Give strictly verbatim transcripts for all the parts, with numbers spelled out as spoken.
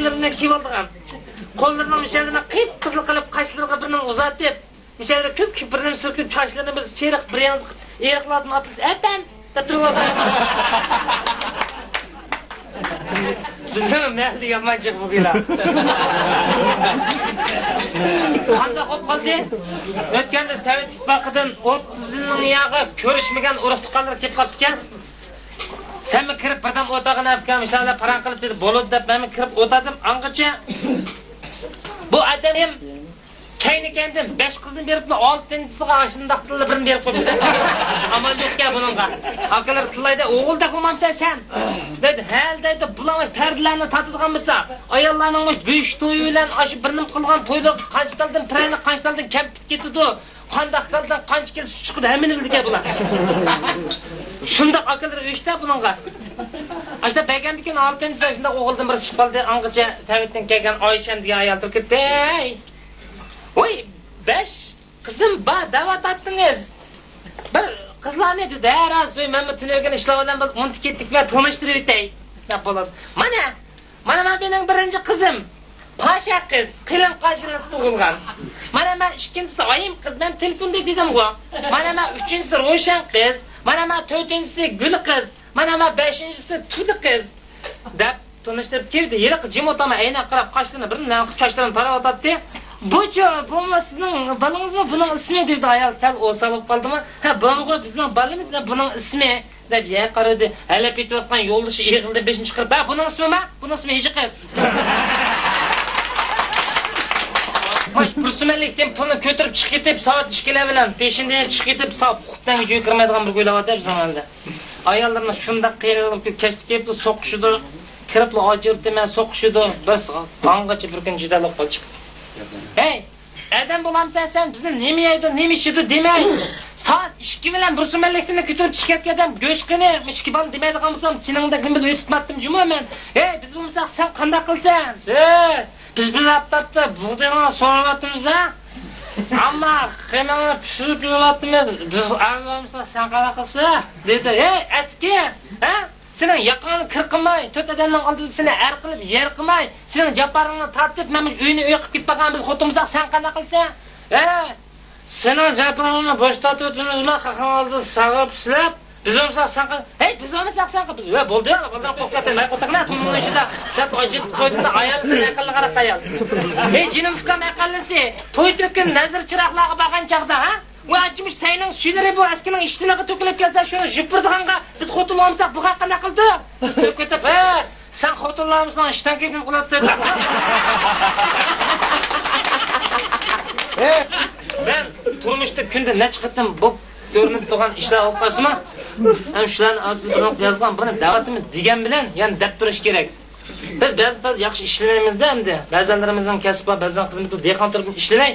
قوللىرىنى كىيىۋالىدىغان. قوللىرىنىڭ مۇشەلىرىنى قىپقىزىل قىلىپ، قاشلىرىغا بىرنى ئۇزارتىپ، مۇشەلىرى كۆپ كىيىپ، بىرنى سۈركۈپ، چاچلىرىنى بىر سېرىق، بىر ياڭزىق ئېرىقلاردىن ئاتلىتىپ، «ئەپەم!» دەپ تۇرۇۋالىدىغان. بىزنىڭ مەھەللىدە يامان جىق بۇ بىلا. قانداق بولۇپ قالدى؟ ئۆتكەندە سوۋېت ئىتتىپاقىدىن ئوتتۇز يىلنىڭ ياغى كۆرۈشمىگەن ئۇرۇق-تۇغقانلىرى كېلىپ قاپتىكەن. سەنمۇ كىرىپ بىردەم ئولتۇرغىن ئۇكام، ئىشلار بىلەن پاراڭ قىلىپ دېدى. بولىدۇ دەپ مەنمۇ كىرىپ ئولتۇردۇم. ئاڭغىچە بۇ ئادەم كەينى-كەينىدىن بەش قىزنى بېرىپلا، ئالتىنچىسىغا ئاشۇنداقتىنلا بىرنى بېرىپ قويۇپتۇ. ئامال يوقكەن بۇنىڭغا. ئاكىلار تىللايدۇ، «ئوغۇل دەپ بولمامسەن سەن؟» دەيدۇ. «ھەل» دەيدۇ، «بۇلار پەردىلەرنى تارتىدىغان بولسا، ئاياللارنىڭ مۇشۇ بۆشۈك تويى بىلەن ئاشۇ بىر نېمە قىلغان تويلىرىغا قانچە تالدىن پىرەنە، قانچە تالدىن كەمپۈت كېتىدۇ. قانداق كالدىن قانچە كىلو سۈت چىقىدۇ، ھەممىنى بىلىدىكەن بۇلار.» شۇنداق ئاكىلار ئۆچتە بۇنىڭغا. ئاشۇنداق بەرگەندىكىن ئالتىنچىسى شۇنداق ئوغۇلدىن بىرسى چىقىپ قالدى. ئاڭغىچە سەۋەتتىن كەلگەن ئايشەم دېگەن ئايال تۇرۇپ كەتتى. «ھەي! ۋاي، بەش قىزىم بار دەۋاتاتتىڭىز. بىر قىزلارنى» دېدى. «ھە، راست، ۋاي، مەنمۇ تۈنۈگۈن ئىشلار بىلەن بىر ئۇنتۇپ كەتتىكمەن، تونۇشتۇرۇۋېتەي.» دەپ بولىدۇ. «مانا، مانا مەن مېنىڭ بىرىنچى قىزىم. پاشا قىز، قېلىن قاشلىرى تۇغۇلغان. مانا مەن ئىككىنچىسى ئايىم قىز، مەن تېلېفوندا دېدىمغۇ. مانا مەن ئۈچىنچىسى روشەن قىز. مانا مەن تۆتىنچىسى گۈل قىز. مانا مەن بەشىنچىسى تۇدى قىز.» دەپ تونۇشتۇرۇپ كېلدى. ھېلىقى جىم ئولتۇرماي ئەينەك قاراپ، قاشلىرىنى بىرىنى چاچلىرىنى تاراۋاتاتتى. «بۇچۇ، بۇمۇ سىزنىڭ بالىڭىزمۇ؟ بۇنىڭ ئىسمى؟» دېدى ئايال. سەل ئوسال بولۇپ قالدىمۇ؟ «ھە، بۇمۇ بىزنىڭ بالىمىز، بۇنىڭ ئىسمى.» دەپ يەرگە قارىدى. ھەلەپ يېتىۋاتقان يولدىشى ئېغىزىدىن بېشىنى چىقىرىپ، «ھە، بۇنىڭ ئىسمى ما؟ بۇنىڭ ئىسمى ھېجى قىز.» ماش بىر سۈمەنلىكتىن پۇلنى كۆتۈرۈپ چىقىپ كېتىپ، سائەت ئىككىلەر بىلەن پېشىندىن چىقىپ كېتىپ، سائەت ئۇخۇپ تەڭگە ئۆيگە كىرمەيدىغان بىر كويلاۋاتىدۇ بىزنىڭ ئەلدە. ئاياللىرىمىز شۇنداق قىينىلىپ كەچتە كېلىپلا سوقۇشىدۇ، كىرىپلا ئاجرىتىمەن، سوقۇشىدۇ. بىر سائەت تاڭغىچە بىر كۈن جېدەل بولۇپ قالدى. ھەي! ئادەم بولامسەن سەن؟ بىزنى نېمە يەيدۇ، نېمە ئىچىدۇ دېمەي، سائەت ئىككى بىلەن بىر سۇ مەللىكتىن كۆتۈرۈپ چىقىپ كەتكەن ئادەم گۆش قېنى، ئىككى بالىنى دېمەيدىغان بولسام، سېنىڭدەك نېمە بىلەن ئۆتۈپ ماتتىم جۇمۇ مەن. ھەي، بىز بولمىساق سەن قانداق قىلىسەن؟ ھەي، بىز بىر ھەپتە بۇغدىيىڭنى سورىۋاتىمىز ھە. ئەمما قېنىڭنى پىشۇرۇپ يۈرۈۋاتىمىز، بىز ئەر بولمىساق سەن قانداق قىلىسەن؟ دېدى. ھەي، ئەسكى، ھە؟ سېنىڭ ياقاڭنى كىر قىلماي، تۆت ئادەمنىڭ ئالدىدا سېنى ئەر قىلىپ يەر قىلماي، سېنىڭ جاپاڭنى تارتىپ، مەن مۇشۇ ئۆينى ئۆي قىلىپ كېتىپ باققان بىز خوتۇن بولساق، سەن قانداق قىلىسەن؟ ھە؟ سېنىڭ جاپاڭنى بوش تارتىۋېتىمىزمۇ، خەقنىڭ ئالدىدا ساغىپ سىلەپ، بىز بولساق سەن قىل-، ھەي، بىز بولمىساق سەن قىل-، بىز، ھە، بولدى، بالىلار قورقۇپ كەتتى، مەن قورقتۇق، نە، تۇڭنىڭ ئىشىدا، دەپ ئاجرىتىپ قويدۇم-دە، ئايال قىز ئەقىلگە قاراپ ئايال. ھەي، جېنىم ئۇكام ئەقىللىسى، توي تۆكۈن نەزىر چىراغلارغا بارغان چاغدا، ھە؟ ۋاي ئاچمىش سەينىڭ سۈيلىرى بۇ ئەسكىنىڭ ئىشتىنىغا تۆكۈلۈپ كەلسە، شۇنى يۇپۇرىدىغانغا بىز خوتۇن بولمىساق، بۇ خەق قانداق قىلىدۇ؟ بىز تۇرۇپ كېتىپ، ھە، سەن خوتۇن بولمىساڭ، ئىشتان كېيىن قىلاتتۇق. مەن تۇرمۇشتا كۈندە نەچچە قېتىم بولۇپ كۆرۈنۈپ تۇرغان ئىشلار بولۇپ قالسىمۇ، ھەم شۇلارنى ئاز يازغان بىرنى دەۋاتىمىز دېگەن بىلەن، يەنە دەپ تۇرۇش كېرەك. بىز بەزىدە تازا ياخشى ئىشلىنىمىز-دە ئەمدى. بەزىلىرىمىزنىڭ كەسپى بار، بەزىلەرنىڭ خىزمىتى دېھقان تۇرۇپ ئىشلىمەي.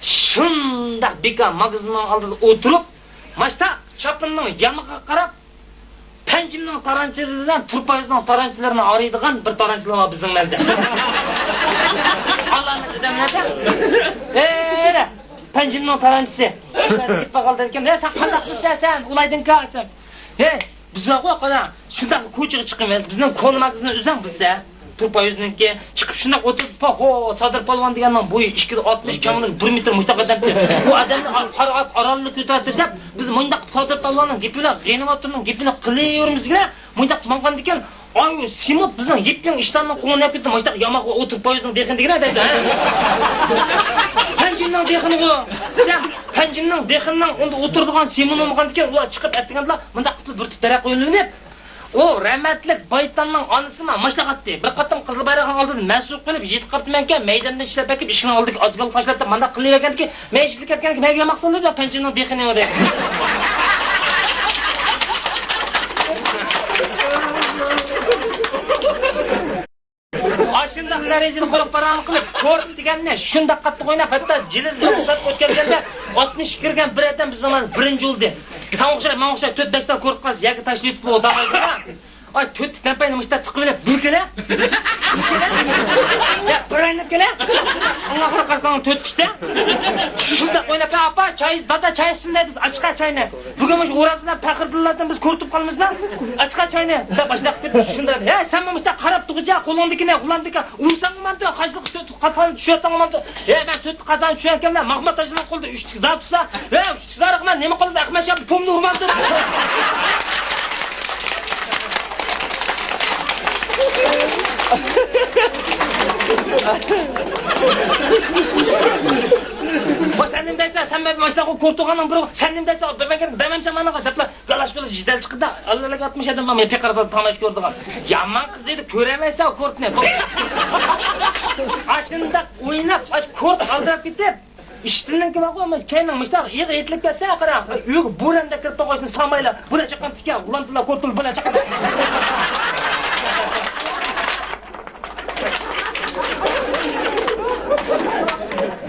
شۇنداق بىكار ماگىزىننىڭ ئالدىدا ئولتۇرۇپ، ماشتا چاپىنىنىڭ يامىقىغا قاراپ، پەنجىمنىڭ تارانچىلىرى بىلەن تۇرپايزنىڭ تارانچىلىرىنى ئايرىيدىغان بىر تارانچىلار بار بىزنىڭ مەلدە. ئالامەت ئادەملەردە. ئەي، پەنجىمنىڭ تارانچىسى. ئىشلار كېتىپ قالدىكەن. «ھە، سەن قانداق بىلىسەن سەن ئۇلايدىنكا؟» دېسەم. «ھەي، بىز بارغۇ، قاراڭ، شۇنداق كوچىغا چىقىمىز. بىزنىڭ كونا ماگىزىنى ئۆزەڭ بىلسە، تۇرپايزنىڭكى. چىقىپ شۇنداق ئولتۇرۇپ، پاھو، سادىر پالۋان دېگەننىڭ بويى ئىككى ئاتمىش، كەڭلىكى بىر مېتىر مۇشتاق ئادەمتى. بۇ ئادەمنى ئار-، قارا ئات ئارانلا كۆتۈرەتتى» دەپ، بىز مۇنداق سادىر پالۋاننىڭ گېپى بىلەن، غېنىم باتۇرنىڭ گېپىنى قىلىۋېرىمىزگىنە، مۇنداق ماڭغاندىكىن، ئاي، سېمونت بىزنىڭ يىپنىڭ ئىشتاننىڭ قوڭىنى يەپ كەتتى، مۇشتاق ياماققا ئولتۇرۇپ پويىزنىڭ دېخىنى دېگىنە دەيدۇ، ھە؟ پەنجىمنىڭ دېخىنى بۇ. دېسەم، پەنجىمنىڭ دېخىنىنىڭ ئۇندا ئولتۇرىدىغان سېمونى بولمىغاندىكىن، ئۇلار چىقىپ ئەتىگەندىلا مۇنداق قىلىپ بىر تۈپ دەرەخ ئۆلۈۋېلىپ، ئۇ رەھمەتلىك بايتاننىڭ ئانىسىمۇ ماشىنىغا ئاتتى. بىر قېتىم قىزىل بايراقنىڭ ئالدىدا مەسۇر قىلىپ يېتىپ قاپتىمەنكەن، مەيداندىن ئىشلەپ ئەكىپ، ئىشىكنىڭ ئالدىدىكى ئاجىبال قاشلاپتۇ، مانداق قىلىۋەرگەندىكىن، مەن ئىشلىپ كەتكەنكىن، مەيگە ياماق سالدى دەپ، پەنجىمنىڭ دېخىنى ئۇ دەيدۇ. ئاشۇنداق دەرىجىدە قورقۇپ پاراڭ قىلىپ، كورت دېگەننى شۇنداق قاتتىق ئويناپ، ھەتتا جىلىز مەقسەت ئۆتكەزگەندە ئاتمىشقا كىرگەن بىر ئادەم بىز زامان بىرىنچى بولدى. ساڭا ئوخشاش، ماڭا ئوخشاش تۆت بەش تال كورت قالسا يەرگە تاشلىۋېتىپ ئولتۇرمايدۇ. ئاي، تۆت تەمپەينى مۇشتا تىقىۋېلىپ، بىر كېلە، بىر كېلە، يا بىر ئايلىنىپ كېلە. ئاڭا قاراپ قارىساڭ تۆت كىشىدە. شۇنداق ئاپا، ئاپا، چاي، دادا، چاي ئىچسۇن دەيدۇ، ئاچقا چاينى. بۈگۈن مۇشۇ ئورازىدىن پەخىرلەردىن بىز كۆرۈتۈپ قالىمىزلا، ئاچقا چاينى دەپ ئاشۇنداق قىلىپ شۇنداق. ھە، سەن مۇشۇنداق قاراپ تۇرغۇچە، قولۇڭدىكىنى، قولۇڭدىكى ئۇرساڭ بولمامدۇ، قاچىلىق تۆت قاتلارنى چۈشۈرسەڭ بولمامدۇ. ھە، مەن تۆت قاتلارنى چۈشۈرگەنمەن، ماغمۇت ھاجىنىڭ قولىدا ئۈچ زار تۇرسا، ھە، ئۈچ زار قىلما، نېمە قىلىدۇ، ئەخمەت شاھ پۇمنى ئۇرمامدۇ. ۋاي، سەن نېمە دەيسەن؟ سەن مەن ماشىنىغا كورت تۇرغاننىڭ بىرى، سەن نېمە دەيسەن؟ بىر مەن دەمەمسەن مانىغا دەپلا، گالاش بولۇش جېدەل چىقىدۇ. ئاللىلىك ئاتمىش ئادەم بار، مەن پېقىردا تاماشا كۆرىدىغان. يامان قىز ئىدى، كۆرەلمەيسەن ئۇ كورتنى. ئاشۇنداق ئويناپ، ئاش كورت ئالدىراپ كېتىپ، ئىشتىننىڭكى بارغۇ، كەينىڭ مۇشتاق يىغ يېتىلىپ كەتسە، قارا، ئۆيگە بوراندا كىرىپ قالغۇچنى سامايلا، بۇرا چاققان تىكە، غۇلام تىللا كورت تىل بۇرا چاققان.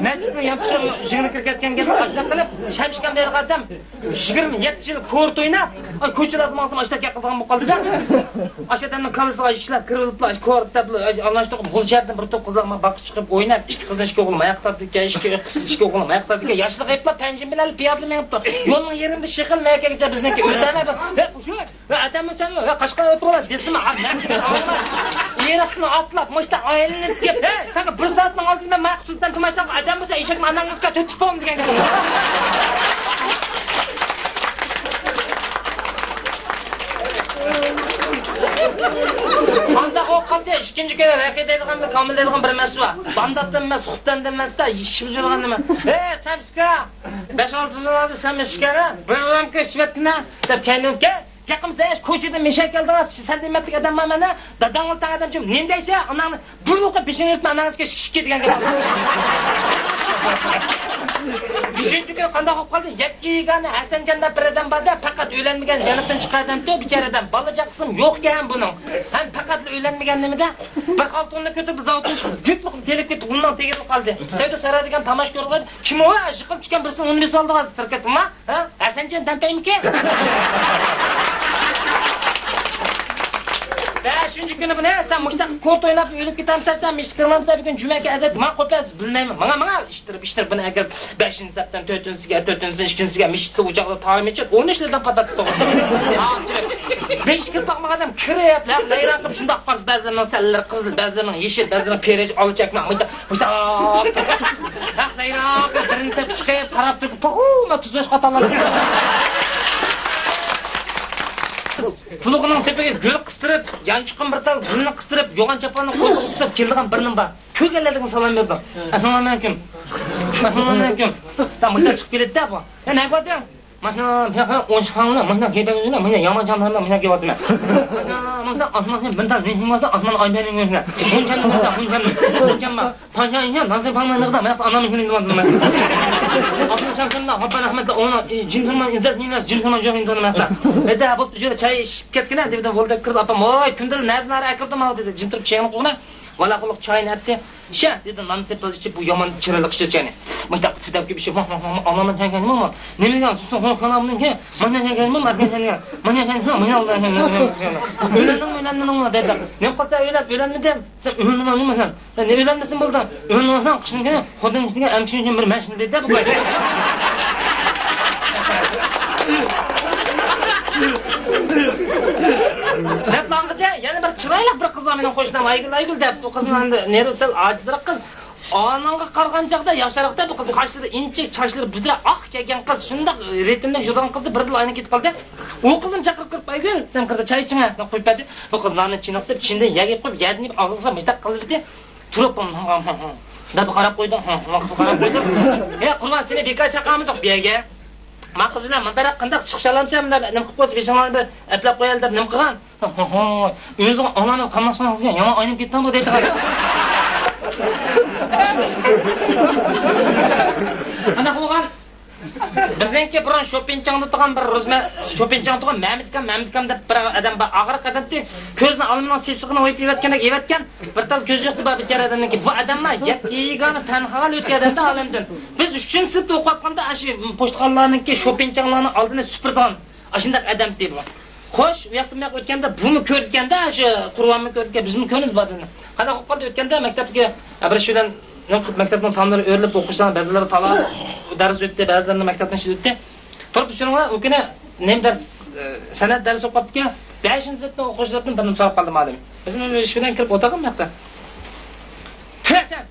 نەچچىسىنىڭ يانتۇشۇپ جىڭىنى كىرىپ كەتكەن گەپ، ئاشۇنداق قىلىپ، شەمشىكەم دەيدىغان ئادەم يىگىرمە يەتتە يىل كورت ئويناپ، ئاي، كوچىلاردا ماڭسام، ئاشۇنداق گەپ قىلىدىغان بولۇپ قالدى-دە. ئاشۇ ئادەمنىڭ كاللىسىغا ئىشلەپ كىرىۋېلىپلا، ئاشۇ كورت دەپلا، ئاشۇ ئالماشتۇرۇپ، غۇلجاردىن بىر توپ قىزلار مانا باغقا چىقىپ ئويناپ، ئىككى قىزنى ئىككى ئوغۇل ماياق تارتىدىكەن، ئىككى قىز ئىككى ئوغۇل ماياق تارتىدىكەن، ياشلىق ئېيتىپلا، پەنجىم بىلەن پىيادىلا مېڭىپتۇ. يولنىڭ يېرىمىدە شېخىل مەكەگىچە بىزنىڭكى ئۆتەلەيدۇ. ھە، شۇ ۋە ئادەم بولسا، ۋە قەشقەر ئۆتۈپ بولار دېسىمۇ، ھە، مەن ئاڭلىماي. ئېرىقتىن ئاتلاپ، مۇشتا ئايلىنىپ كېلىپ، ھەي، ساڭا بىر سائەتنىڭ ئالدىدا مەن ماقۇل سۇلتان تىماشلاپ، ئادەم بولسا، ئېشەكنى ئاناڭغا تۆتۈپ بولدى دېگەن گەپ. ئانداق ئوقۇپ قالدى، ئىككىنچى كۈنى رەقى دەيدىغان بىر، كامىل دەيدىغان بىر ئەمەس بار. بامداتتىن ئەمەس، سۇختەندىن ئەمەس-دە، يېشىپ يۈرگەن نېمە. ھەي، سەمسىكا! بەش-ئالتە يىل بولدى، سەن ئىچكەنە، بىر رومكا ئىچىۋەتكىنە، دەپ كەينىمگە گەپقىمسە، كوچىدا مېشەك كەلدىڭ، سەن دېمەتلىك ئادەم بار مانا، داداڭغا تەڭ ئادەمچۇ، نېمە دەيسەن، ئاناڭنى بىر لوقا بېشىنى يۇتما، ئاناڭ ئىچكە شىككى دېگەن گەپ. ئۈچىنچى كۈنى قانداق بولۇپ قالدى؟ يەككە يېگانە ھەسەنجان دەپ بىر ئادەم بار-دە، پەقەت ئۆيلەنمىگەن، جەنۇبتىن چىققان ئادەمچۇ، بىچارە ئادەم. بالا چاقىسىمۇ يوق ئىكەن بۇنىڭ. ھەم پەقەتلا ئۆيلەنمىگەن نېمىدە، بىر خالتا ئۇننى كۆتۈرۈپ، بىر زاۋۇتتىن چىقىپ، گۈپلۈق تېلىپ كېتىپ، ئۇننىڭ تېگىدە قالدى. سەيدۇ سارا دېگەن تاماشا كۆرگەن، كىم ئۇ؟ ھە، يىقىلىپ چۈشكەن بىرسىنىڭ ئۇنى بېسىۋالدىغان سىركەتتىما؟ ھە؟ ھەسەنجان دەمپەيمىكى؟ بەشىنچى كۈنى بۇنى، سەن مۇشتاق كورت ئويناپ ئۆلۈپ كېتەمسەن، سەن مىشتىك قىلمامسەن، بۈگۈن جۈمەكە ئەزەت، ما قوپەز، بىلمەيمەن، ماڭا، ماڭا، ئىشتىرىپ، ئىشتىرىپ، بۇنى ئەكىرىپ، بەشىنچى سەپتىن تۆتىنچىسىگە، تۆتىنچىسىدىن ئىككىنچىسىگە، مىشىتتا ئوچاقتا تارىم ئېچىپ، ئون ئۈچ لېدىن پاتاتتى توغرىسى. بېشى كىرىپ باقمىغان ئادەم كىرىپ، لەپ لەيران قىلىپ، شۇنداق قارىسا، بەزىلىرىنىڭ سەللىرى قىزىل، بەزىلىرىنىڭ يېشىل، بەزىلىرىنىڭ پېرىج، ئالا چەكمە، مۇشتاق، مۇشتاق. ھەق لەيران قىلىپ، بىرىنى سەپ چىقىپ، قاراپ تۇرۇپ، پوما تۇزلاش قاتارلار. پۇلۇقىنىڭ تېپىگە گۈل قىستۇرۇپ، يانچۇقىنى بىر تال گۈلنى قىستۇرۇپ، يوغان چاپاننى قولىغا قىستۇرۇپ كېلىدىغان بىر نېمە بار. كۆرگەنلەردىن سالام بېرىدۇ. ئەسسالامۇئەلەيكۇم. ئەسسالامۇئەلەيكۇم. تا مۇشۇنداق چىقىپ كېلىدۇ-دە بۇ. يا نەگە باردىڭ؟ ماشىنا، ماشىنا ئون شىخاڭلار، ماشىنا كېتەڭلار، ماشىنا يامان جانلار، ماشىنا كېۋاتىمەن. ماشىنا، ماشىنا، ئاسمان، مەندە نېسىڭ بولسا، ئاسمان ئايدىڭلار. مۇنچەم بولسا، مۇنچەم، مۇنچەم بار. پانشا، ئىنشا، نانسى پاڭمەن نىغدا، مەن ئانام شۇنى دېۋاتىمەن. ئاپتۇ شامسىمدا، ھاپا رەھمەتلىك، ئونا، جىم تۇرمان، ئىززەت نىمەس، جىم تۇرمان، جوق ئىنتونى مەن. ئەدە، بوپتۇ، شۇ چاي ئىچىپ كەتكىنە، دېدىم، بولدى، كىرىپ، ئاپام، ۋاي، كۈندىلى نەدىن ئارا ئەكىردىم، ھاۋ، دېدى، جىم تۇرۇپ چاينى قويغىنا. ۋالا قۇلۇق چاينى ئەتتى. شە، دېدى، نان سېپىلدى ئىچىپ، بۇ يامان چىرايلىق ئىشلەتكەنى. مۇشتاق تۈتەپ كېلىپ ئىچىپ، ۋاھ، ۋاھ، ۋاھ، ۋاھ، ئالىمەن تەڭكەن نېمە؟ نېمە دېگەن، سىز سوڭ خانامنىڭكى، مانا تەڭكەن نېمە؟ مانا تەڭكەن، مانا تەڭكەن، مانا تەڭكەن. ئۆيلەندىڭمۇ، ئۆيلەنمىدىڭمۇ؟ دېدى. نېمە قىلسا ئۆيلەپ، ئۆيلەنمىدىم. سەن ئۆيلەندىڭمۇ سەن؟ سەن نېمە ئۆيلەنمىسىڭ بولدى. ئۆيلەنمىسەڭ، قىشنىڭ كۈنى خوتۇن كىشىگە ئەمچىكىنى بىر مەشنە دەيدۇ، بۇ. دەپ ماڭغىچە يەنە بىر چىرايلىق بىر قىز بار مېنىڭ قوشنام، ئايگۈل، ئايگۈل دەپ. بۇ قىزنىڭ ئەمدى نېرۋىسى سەل ئاجىزراق قىز. ئانىڭغا قارىغان چاغدا ياخشىراق-دە بۇ قىز. قاشلىرى ئىنچىكە، چاچلىرى بىدە ئاق كەلگەن قىز. شۇنداق رىتىمدە يۈرىدىغان قىزدى، بىردىلا ئاينى كېتىپ قالدى. ئۇ قىزنى چاقىرىپ كىرىپ، ئايگۈل، سەن قىردا چاي ئىچىڭە، دەپ قويۇپ بەردى. بۇ قىز ناننى چىنىقسىپ، چىندىن يەرگە قويۇپ، يەردىن يېپىپ، ئاغزىغا مۇشتاق قىلىۋىدى. تۇرۇپ، دەپ قاراپ قويدۇم. دەپ قاراپ قويدۇم. ھە، قۇربان، سېنى بىكار چاقىرمىدۇق بۇ يەرگە. ما قىز بىلەن مۇنداقراق قانداق چىقىش ئالامسەن؟ مۇنداق نېمە قىلىپ قويسا، بېشىڭلارنى بىر ئەپلەپ قويايلى دەپ نېمە قىلغان؟ ئۆزىڭ ئاڭلامەن قاملاشماڭ دېگەن، يامان ئاينىپ كەتتىڭغۇ دەيدىغان. قانداق بولغان؟ بىزنىڭكى بۇرۇن شوپىنچاڭدا تۇرغان بىر رۇزمە، شوپىنچاڭدا تۇرغان مەمتىكام، مەمتىكام دەپ بىر ئادەم بار، ئاغرىق ئادەمتى. كۆزىنى ئالمىنىڭ سېسىقىنى ئويۇپ يېۋەتكەندەك يېۋەتكەن. بىر تال كۆز يېشى بار بىچارە ئادەمنىڭكى. بۇ ئادەملەر يەتتە يېگانە تەنھا ئۆتكەن ئادەمدە ئالەمدىن. بىز ئۈچىنچى سىنىپتا ئوقۇۋاتقاندا ئاشۇ پوچتىخانىلارنىڭكى شوپىنچاڭلارنىڭ ئالدىنى سۈپۈرىدىغان ئاشۇنداق ئادەمتى بۇ. خوش، ئۇ ياقتىن بۇ ياققا ئۆتكەندە بۇمۇ كۆرىدىكەندە، ئاشۇ قۇربانمۇ كۆرىدىكەن، بىزمۇ كۆرىمىز بۇ ئادەمنى. قانداق بولۇپ قالدى ئۆتكەندە مەكتەپتىكى بىر شۇ بىلەن مەكتەپنىڭ تاملىرى ئۆرۈلۈپ، ئوقۇغۇچىلارنىڭ بەزىلىرى تالا دەرس ئۆتتى، بەزىلىرىنىڭ مەكتەپنىڭ ئىچىدە ئۆتتى. تۇرۇپ چۈشۈرۈڭلار، ئۇ كۈنى نېمە دەرس، ئە، سەنئەت دەرسى ئوقۇپ قاپتىكەن. بەشىنچى سىنىپنىڭ ئوقۇغۇچىلىرىدىن بىرنى سوراپ قالدىم ھالىم. بىز ئۇنىڭ ئىش بىلەن كىرىپ ئولتۇرغان بۇ ياقتا. تۇرە سەن!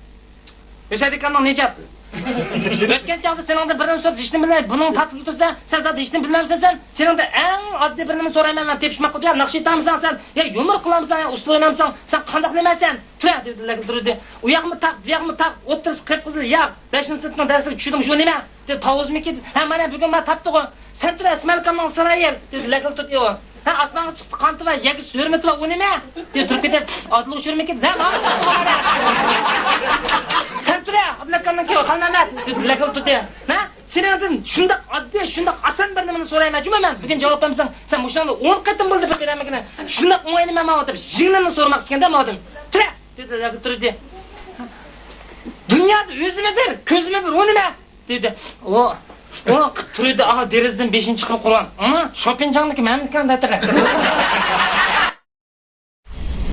ھۈسەيىن ئاكامنىڭ نىجات. ئۆتكەن چاغدا سېنىڭدىن بىر نېمە سورىسا، ھېچنېمە بىلمەي، بۇنىڭ تارتىپ تۇرسا، سەن زادى ھېچنېمە بىلمەمسەن سەن؟ سېنىڭدىن ئەڭ ئاددىي بىر نېمە سورايمەن مەن، تېپىشماققا. يا ناخشا ئېيتامسەن سەن؟ يا يۇمۇر قىلامسەن؟ يا ئۇسسۇل ئوينامسەن؟ سەن قانداق نېمە سەن؟ تۇرە، دېدى لەكىل تۇردى. ئۇ ياقمۇ تاق، بۇ ياقمۇ تاق، ئوتتۇرىسى قىپقىزىل ياغ. بەشىنچى سىنىپنىڭ دەرسلىكى چۈشىدىمۇ شۇ نېمە؟ دېدى، تاۋۇزمىكىن؟ ھە، مانا بۈگۈن مانا تاپتىغۇ. سەن تۇرە، ئىسمائىل ئاكامنىڭ ئىسرائىل، دېدى لەكىل تۇردى ئۇ. ھە، ئاسمانغا چىقتى قانىتى بار، يەرگە چۈشۈپ ھۆرمىتى بار، ئۇ نېمە؟ دېدى تۇرۇپ كېتىپ، ئاتىلىغا چۈشۈرمىكىن؟ ھە، ماڭا تاپتىغۇ. سەن تۇرە، ئابلىكامنىڭكى خالمەمەت، دېدى لەكىل تۇردى. ھە؟ سېنىڭدىن شۇنداق ئاددىي، شۇنداق ئاسان بىر نېمىنى سورايمەن جۇمۇ مەن. بۈگۈن جاۋاب بەرمىسەڭ، سەن مۇشۇنىڭدا ئون قېتىم بولدى بىر بېرەلمىگىنى. شۇنداق ئوڭاينى مەن ماڭا دەپ، يېڭىدىن سورىماقچى ئىكەن-دە ماڭا دېدىم. تۇرە! دېدى لەكىل تۇردى. دۇنيادا ئۆزىمۇ بىر، كۆزىمۇ بىر، ئۇ نېمە؟ دېدى. ئۇ، ئۇ تۇردى، ئاغا دېرىزىدىن بېشىنى چىقىرىپ قويغان. ئاما، شوپىنجاڭدىكى مەملىكەت دەتىغە.